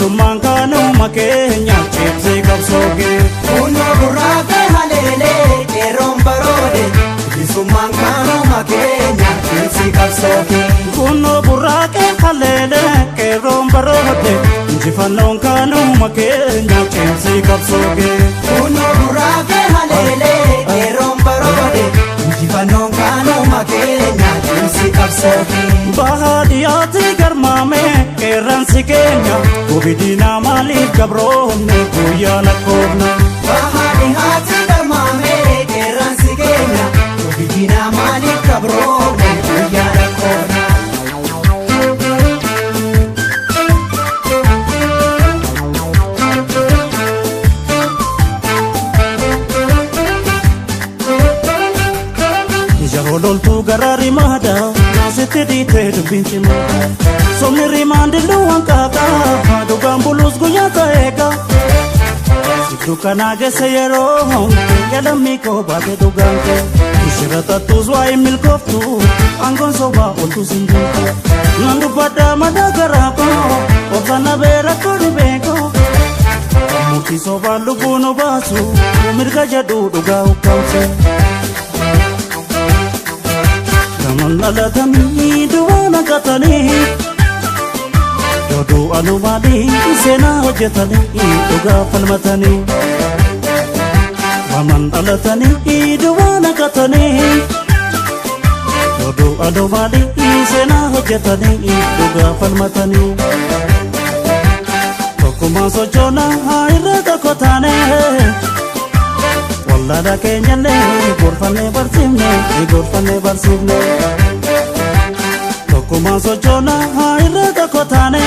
Bilisummaan kaanuma keenya cimsii qabsookee. Kunoo burraaqee haleelee qeerroon baroode bilisummaan kaanuma keenya cimsii qabsookee. Kunoo burraaqee haleelee qeerroon baroode injifannoon kaanuma keenya cimsii qabsookee. Kunoo burraaqee haleelee qeerroon baroode injifannoon kaanuma keenya cimsii qabsookee. Bahaa dhiyaatti garmaame qeerransi keenya gobidiinaa maaliif gabroomne guyyaa lakkoofna. Bahaa dhihaatti garmaame qeerransi keenya gobidiinaa maaliif gabroomne guyyaa lakkoofna. Yeroo loltuu gara rimaadha naasitti dhiitee dubbiin cimaadha. Somni rimaan dilluu hanqaaqa dhugaan buluus guyyaa ta'eega. Dukkanaa geesse yeroo yadammii koo baate dhugaan kee. Ishira tattuus waa'ee milkooftu aangoon sobaa oltu sinjuutu. Nan dubbadhaa madaa garaa koo obsana beera koo beekoo. Murtii sobaan lubbuu nu baasu mirga jedhu dhugaa ukkaamse. Namoonni dhalatanii duwwaa naqatanii Yooduu alumaanii seenaa hojjetanii dhugaa falmatanii. Namoonni dhalatanii duwwaa naqatanii Yooduu alumaanii seenaa hojjetanii dhugaa falmatanii. Tokkummaan sochoonaa haa irra tokko taane. Wallaala keenyallee gorfannee barsiifne gorfannee barsiifne. Tokkummaan sochoonaa haa irra tokko taane.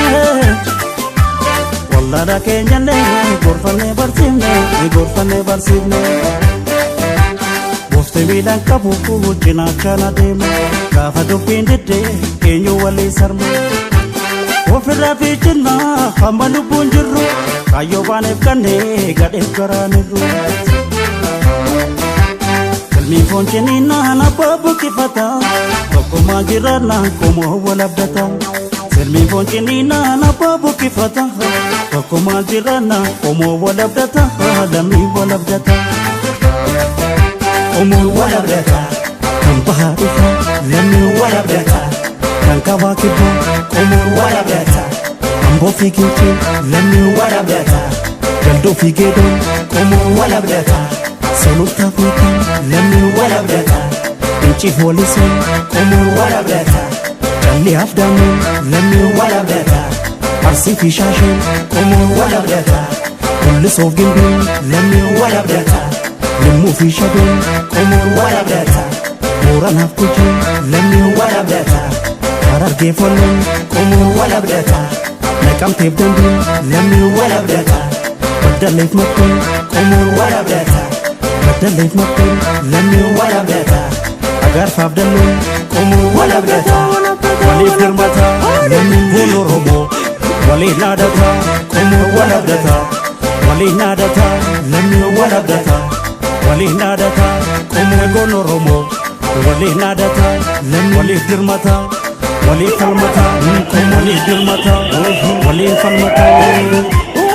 Wallaala keenyallee gorfannee barsiifne gorfannee barsiifne. Goofti miilaan qabu cinaachaan adeema gaafa dubbiin diddee eenyu walii sarma. Ofirraa fiichinnaa hamma lubbuun jirru kaayyoo baaneef kannee gadheef garaanirru. Galmiin foon ciniinnaan abbaa buqqifata tokkummaa jiraannaan qomoo wal abdata. Silmiin foon ciniinnaan abbaa buqqifata tokkummaa jiraannaan qomoo wal abdata lammii wal abdata. Qomoon Wal abdata kan bahaa dhufa lammiin wal abdata kan kabaa kibbaa qomoon wal abdata amboo fi gincii lammiin wal abdata galdoo fi geedoo qomoon wal abdata sololtaa fi kan lammiin wal abdata Inciif walisoo qomoon wal abdata callee afdaamuu lammiin wal abdata arsii fi shaashee qomoon wal abdata mul'isoof gimbii lammiin wal abdata limmuu fi shadoo qomoon wal abdata booranaaf gujii lammiin wal abdata harargee follee qomoon wal abdata naqamteef dambii lammiin wal abdata baddaleef makkee qomoon wal abdata baddaleef makkee lammiin wal abdata agaarfaaf dallee qomoon wal abdata waliif dirmata lammiin goon oromoo waliin dhaadata qomoon wal abdata waliin dhaadata lammiin wal abdata waliin dhaadata qomoon goon oromoo waliin dhaadata lammiin waliif dirmata waliif falmata waliif dirmata waliin falmata.